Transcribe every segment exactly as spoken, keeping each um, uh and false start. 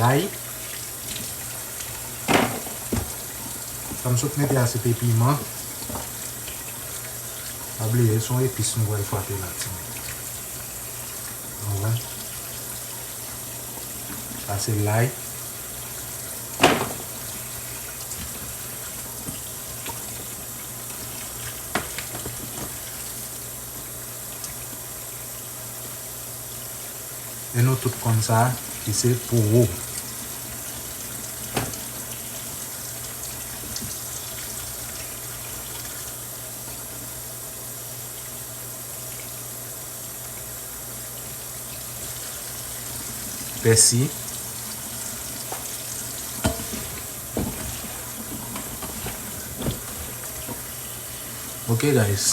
Lay. Sa m sot mete a se te piman. Pa bliye, se yon epis nou pral frape la, timoun. Ou wè? Sa se lay. E nou tout konn sa, ki se powo. Pèsi. Ok, guys.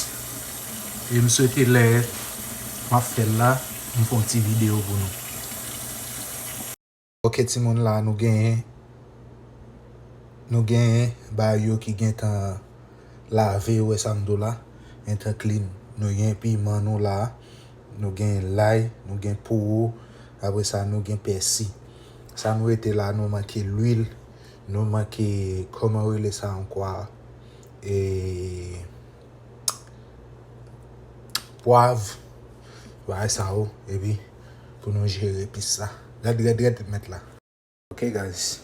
E m swete lè m ap fè l la, m fè yon ti videyo pou nou. Ok, timoun, la nou genyen, nou genyen bagay yo ki gentan lave, ou wè sa m di w la, gentan clean. Nou gen piman nou la, nou gen lay, nou gen powo, apre sa nou gen pèsi. Sa nou rete la, nou manke lwil, nou manke, kòman yo rele sa ankò a? E, pwav, bagay sa yo, epi pou nou jere epis sa. Rèd, rèd, rèd, mèt la. Ok, guys.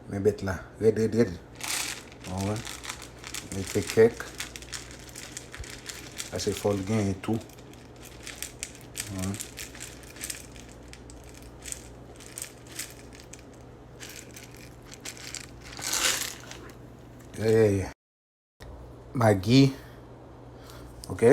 Men bèt la. Rèd, rèd, rèd. Ou wè? Mete kèk. Paske fò l genyen tou. Ou wè? Yeah, yeah, yeah. Magi. Ok.